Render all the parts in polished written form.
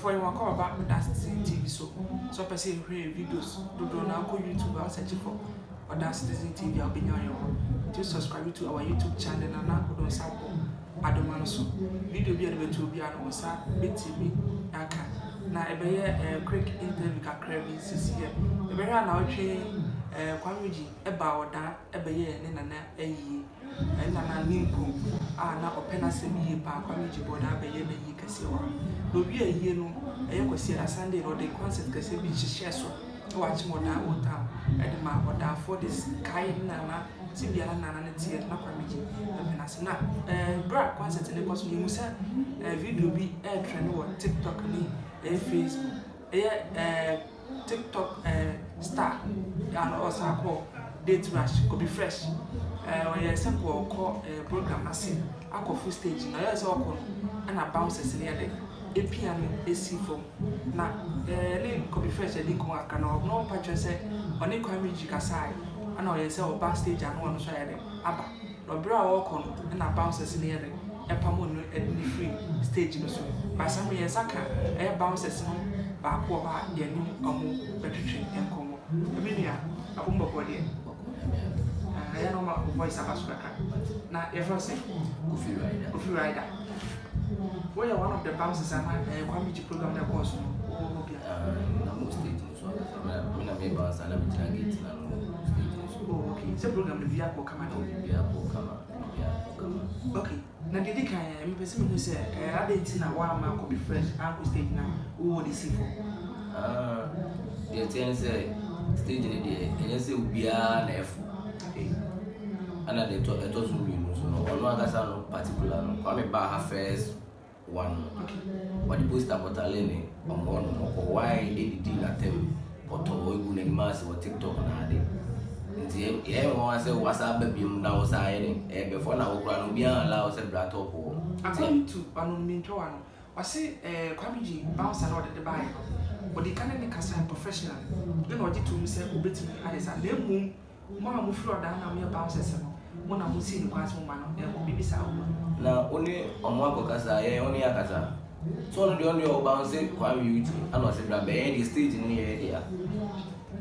For yɛn wakɔ aba Ɔda Citizen TV so. Sɛ ɔpɛ sɛ yɛhwɛ videos dodoɔ no, akɔ YouTube a, search for Ɔda Citizen TV a, wobɛnya yɛn hɔ. Nti subscribe to our YouTube channel na wode nsa bɔ adoma no so. Video bi a de bɛto obiara no, wo nsa bɛtumi aka. Na ɛbɛyɛ quick interview kakra bi sisi yɛ. Ɛbɛhwɛ a na ɔtwe Kwame Eugene ɛba Ɔda ɛbɛyɛ ne nana ayie. Ɛne nana ne mpo a na ɔpɛ n'asɛm yie paa. Kwame Eugene bɔ Ɔda abɛyɛ n'ayie kɛseɛ wɔ ha. Na owie ayie no, ɛyɛ Kwasi Sunday na ɔde concert kɛseɛ bi hyehyɛ so ɛwɔ Akyem Ɔda Old Town ɛde ma ɔdaafoɔ de kae ne nana sɛ biara nana ne teɛ na Kwame Eugene ɛpɛ n'asɛm. Na berɛ a concert ne kɔ so no, yɛhu sɛ video bi ɛretrend wɔ TikTok ne ɛyɛ Facebook. Ɛyɛ TikTok star a na ɔsan kɔ Date Rush, Kobi Fresh, ɔyɛ sɛ nkɔ ɔkɔ program ase akɔ full stage, na ɔyɛ sɛ ɔkɔ no, ɛna bouncers ne yɛ de epia no esi fam. Na ne Kobi Fresh adi nkɔmɔ kakra na ɔno ɔpa kyerɛ sɛ ɔne Kwame Eugene kasae, ɛna ɔyɛ sɛ ɔba stage ano, ɔno nso ayɛ de aba. Na ɔbere a ɔrekɔ no, ɛna bouncers ne yɛ de ɛpam no ɛde ne firi stage no so. Baasa mo yɛn nsa ka ɛyɛ bouncers no baako wɔ hɔ a yɛne ɔmo bɛtwetwe nkɔmɔ. Ɛmi nua abom bɔkɔ deɛ, ɛyɛ na ɔma o voice aba so kakra. Na yɛfrɛ sɛ Kofi Rider. Kofi Rider, woyɛ one of the bouncers ana ɛyɛ Kwame Eugene program na ɛkɔɔ so no, wowɔ hɔ bia? Na mo stage no so ankasa, me na me bouncer na megyina gate na no stage no so. Oh, okay. Sɛ program no bi akɔ kama de? Biribi akɔ kama, biribi akɔ kama. Okay, na deɛ di kan, mepɛ sɛ mehu sɛ adɛn nti na woama Kobi Fresh ankɔ stage na wowɔ de si fam? Ah, deɛ teɛ ne sɛ stage no deɛ, ɛnyɛ sɛ obiara na ɛfo. Ɛna deɛ ɛtɔ so mmienu nso no, ɔno ankasa no particular no, Kwame baa ha first one no, wɔde poster kɔtale ne ɔmo hɔ nom, ɔkɔ wae edidi n'atɛm pɔtɔɔ egu n'anim ase wɔ TikTok na ade. Nti yɛyɛ wɔn sɛ wasa aba biom na wɔsa ayɛ ne ɛbɛfɔ na wɔkura no, obiara allow sɛ bra top hɔ. According to ɔno mintwa wa no, ɔse Kwame Eugene bouncer na ɔde de baeɛ no, ɔde ka ne ne kasa professional ɛna ɔgye tom sɛ obɛtumi ayɛ saa, na mmom mo a mofiri Ɔdaa na moyɛ bouncers no, mo na mosii ne kwan sɛ moma no ɛnkɔ. Biribi saa wɔ? Na wo ne ɔmo akɔkasa, yɛn wo ne akasa so, ɔno deɛ ɔba ɔse Kwame Eugene ana ɔse bra bɛyɛ deɛ stage no yɛyɛ deɛ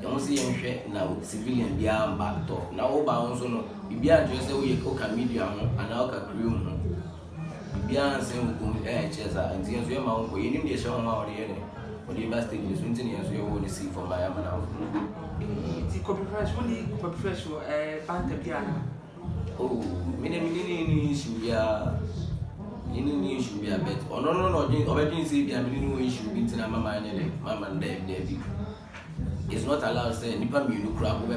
yɛn ho sɛ yɛnhwɛ na civilian biara mba tɔ. Na woba ho nso no, biribiara nkyerɛ sɛ woyɛ woka media ho anaa woka crew ho, biribiara nsɛn wo kɔn ɛyɛ kyerɛ saa. Nti yɛn nso yɛma wo nkɔ, yɛnim deɛ ɛhyɛ ho a ɔde yɛ ne ɔde ba stage no so. Nti na yɛn nso yɛwɔ ne si fam a yɛama no afo. Nti Kobi Fresh, wone Kobi Fresh wɔ banta bi anaa? Oh, me ne ne issue biara, me ne issue biara, but ɔno no na ɔdwen ɔbɛdwen sɛ bia me ne wɔ issue bi, nti na mama anyɛ dɛ mama no. Daabi, daabi, it's not allowed sɛ nipa mmienu koraa ko bɛ